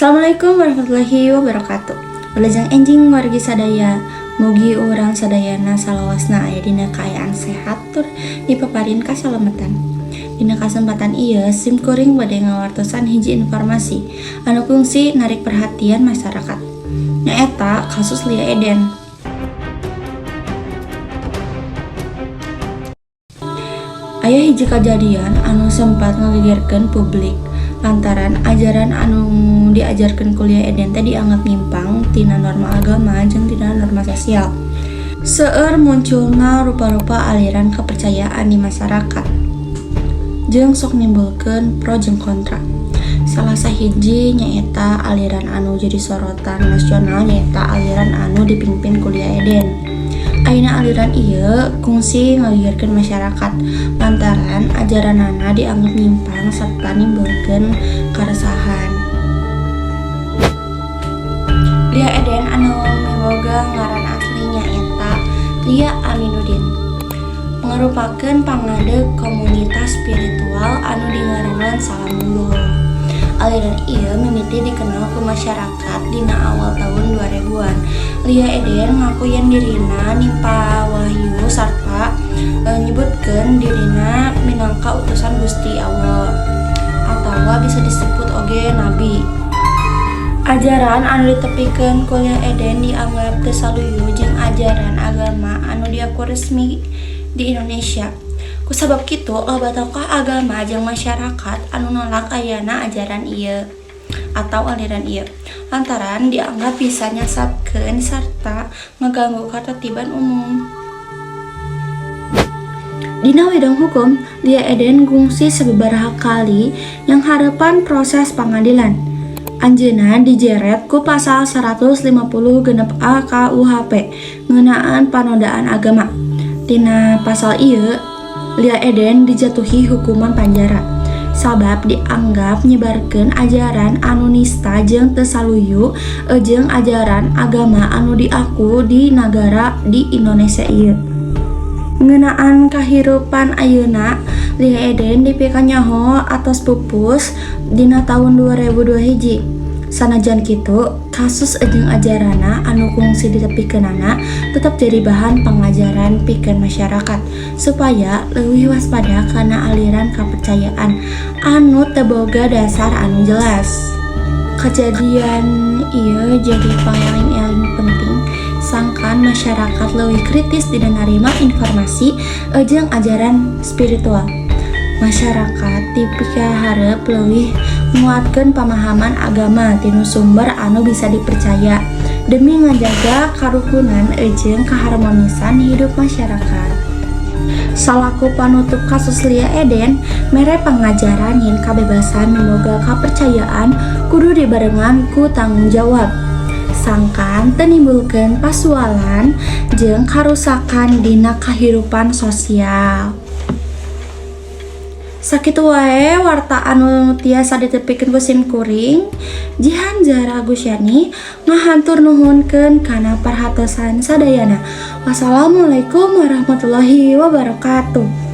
Assalamualaikum warahmatullahi wabarakatuh. Wilujeng enjing wargi sadaya. Mugi urang sadayana salawasna aya dina kaayaan sehat tur dipaparin kasalametan. Dina kasempatan ieu sim kuring bade ngawartosan hiji informasi anu kungsi narik perhatian masyarakat. Nyaeta kasus Lia Eden. Aya hiji kajadian anu sempat ngagegerkeun publik lantaran ajaran anu diajarkeun ku Lia Eden teh dianggap nyimpang tina norma agama jeung tina norma sosial. Seueur munculna rupa-rupa aliran kepercayaan di masyarakat jeung sok nimbulkeun pro jeung kontra. Salah sahiji nyaeta aliran anu jadi sorotan nasional, nyaeta aliran anu dipingpin ku Lia Eden. Ayeuna aliran ieu kungsi ngagegerkeun masyarakat lantaran ajaranana dianggap nyimpang serta nimbulkeun karesahan. Lia Eden anu miboga ngaran asli nyaeta Lia Aminuddin ngarupakeun pangadeg komunitas spiritual anu dingaranan Salamullah. Aliran ieu mimiti dikenal ku masyarakat dina awal tahun 2000-an. Lia Eden ngaku yen dirina nimpa wahyu sarta nyebutkeun dirina minangka utusan Gusti Allah atawa bisa disebut oge nabi. Ajaran anu ditepikeun ku Lia Eden dianggap teu saluyu jeung ajaran agama anu diaku resmi di Indonesia. Kusabab kitu, loba tokoh agama jeung masyarakat anu nolak ayana ajaran ieu atau aliran ieu lantaran dianggap bisa nyasatkeun sarta ngaganggu katertiban umum. Dina widang hukum, Lia Eden kungsi sababaraha kali nyanghareupan proses pangadilan. Anjeunna dijeret ku pasal 156 A KUHP ngeunaan panodaan agama. Tina pasal ieu, Lia Eden dijatuhi hukuman panjara sabab dianggap nyebarkeun ajaran anu nista jeung teu saluyu jeung ajaran agama anu diaku di nagara di Indonesia ieu. Ngeunaan kahirupan ayeuna, Lia Eden dipikanyaho atos pupus dina taun 2002 hiji. Sanajan kitu, kasus jeung ajaranna anu kungsi ditepikeunana tetep jadi bahan pangajaran pikeun masyarakat supaya leuwih waspada kana aliran kapercayaan anu teu boga dasar anu jelas. Kajadian ieu jadi pangeling-eling penting sangkan masyarakat leuwih kritis dina narima informasi jeung ajaran spiritual. Masyarakat dipikaharep leuwih nguatkeun pamahaman agama tina sumber anu bisa dipercaya demi ngajaga karukunan jeung kaharmonisan hidup masyarakat. Salaku panutup, kasus Lia Eden mere pangajaran yen kabebasan miboga kapercayaan kudu dibarengan ku tanggung jawab sangkan teu nimbulkeun pasualan jeung karusakan dina kahirupan sosial. Sakitu wae warta anu tiasa ditepikeun ku sim kuring. Jihan Zahra Gusyani ngahatur nuhunkeun kana perhatosan sadayana. Wassalamualaikum warahmatullahi wabarakatuh.